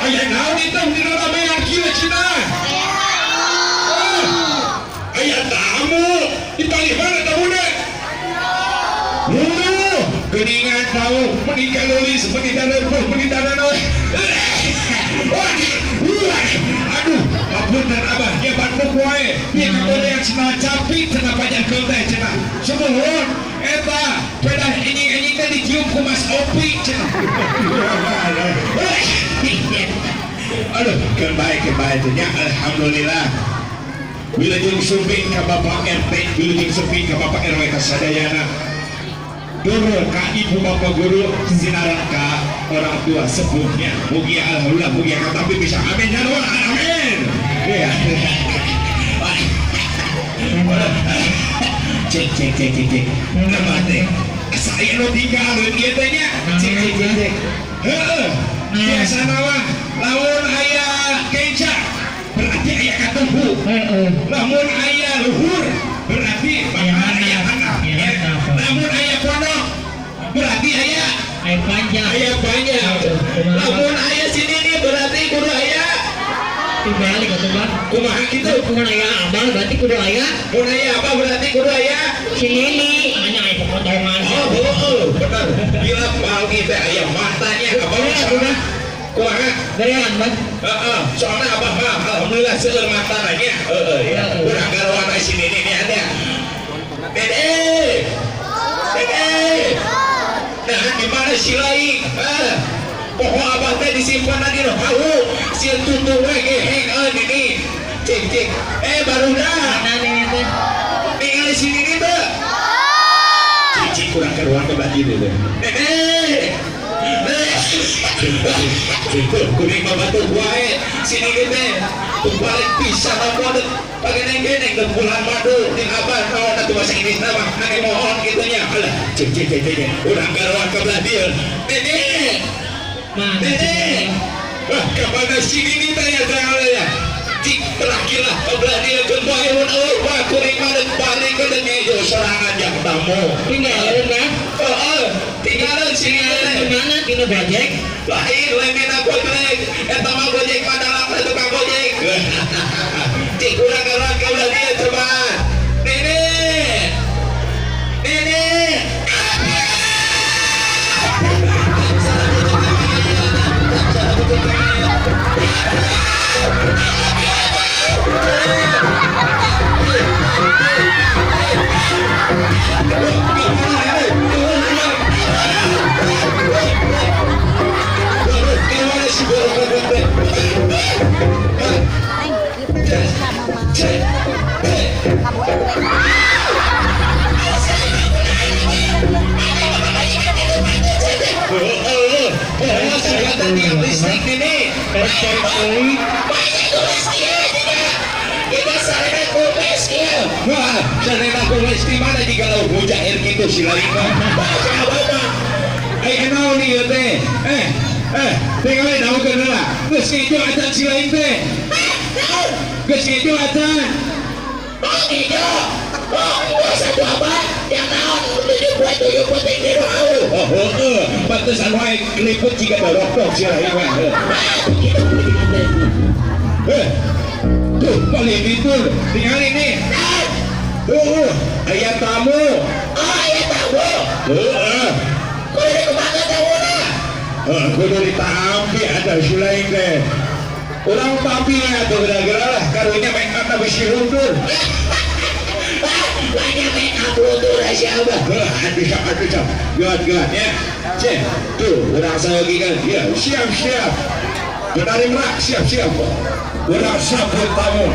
Aya naon itu dina ramean kieu cenah? Ah, aya tamu. Dipanggil mana tamuna? Mulu, geuningan tahu, menikah leulis, menikah rebeuh, menikah naon. Wah, wah, aduh, apunten Abah, ya batuk wae. Ieu kagoreang cenah capit cenah pajarkeun teh cenah. Sumuhun, eta pedah enjing-enjing teh dicium ku Mas Opi cenah. Aduh, keun bae, keun bae teh nya, alhamdulillah. Wilujeng sumping ka Bapak RT, wilujeng sumping ka Bapak RW ka sadayana. Turun ka ibu bapak guru, sinaran ka orang tua sepuhnya. Mugia alhamdulillah, mugia ka tapi bisa amin ya nuhun, amin. Iya. Cek cek cek cek cek. Nama teh. Asa aya nu tinggalkeun ieu teh nya. Cek cek cek cek. Heeh. Biasana mah lamun aya kenca berarti aya katuhu. Heeh. Lamun aya luhur berarti bakal aya handap. Aya Ya. handap. Lamun aya pondok berarti aya Aya panjang. Aya banyak. Lamun aya sini nih berarti kudu aya Dibalik atuh, Bang. Kumaha kitu? Mun aya abal berarti kudu aya Mun aya apa berarti kudu aya si Lili. Hanya aya pepotongan. Oh, oh, bener. Gila pagi teh aya matanya abah mah soalna kumaha? Berean, Bang. Heeh, soalna abah mah alhamdulillah seueur matana nya. Heeh ya. Urang garoan sini nih nih ada. Dede. Dede. Nah, di mana si lain? Ah. Pokok abah teh disimpan di hawu. Sieun tutung we geheng euy ini. Cek cek. Eh, barudak. Mana nih teh? Tinggal di sini nih, teh. Cek cek kurang keluar ke berarti itu. Dede. Tuh, kuring mah batuk wae. Sini teh. Tuh balik bisa nomor pageneng-geneng ke bulan madu jeung abah naon atuh bahasa Inggris mah ane mohon kitu nya. Alah, cek cek cek cek. Urang garoan ke belah dieu. Dede. Mana? Dede. Wah, kapan sini nih teh ya jangan ya. Cik terakhir lah ke belah dieu keun wae mun euy wah kuring mah deuk balik ke deuk ngejo sorangan jak tamu. Tinggalin, Bang. Heeh, tinggalin sini teh. Di mana tina Gojek? Lain lain mina Gojek. Eta mah Gojek mah dalam tukang Gojek. Cik urang garoan ka belah dieu coba. Dede. Dede. Gimana sih borok teh? Neng, gitu sama mama. Kamu RW. Oh, oh, saya tiang listrik ini. Tarik deui. Kita sarena kumis ieu. Wah, sarena kumis di mana jika lau mujair gitu si lain mah. Bahasa bapak. Eh, naon ieu teh? Eh, eh, tinggal daunkeun heula. Geus ngejo acan si lain teh. Geus ngejo acan. Oh, ngejo. Oh, satu apa? Yang naon? Tujuh buat tujuh penting di Oh, oh, oh, pantesan wae keliput jiga dorokdok si lain mah. Eh, tuh paling itu tinggal ini. Tuh, aya tamu. Oh, aya tamu. Heeh. Kudu kumaha tamuna? Heeh, kudu ditampi ada si lain teh. Urang tampi atuh gara-gara lah karunya make up bisi luntur. Banyak make up luntur siapa? Heuh, aduh sok aduh sok. Geuat geuat ya. Cek, tuh urang sayogi kan. Ya, siap siap. Benarim rak, siap siap. Urang sambut tamu.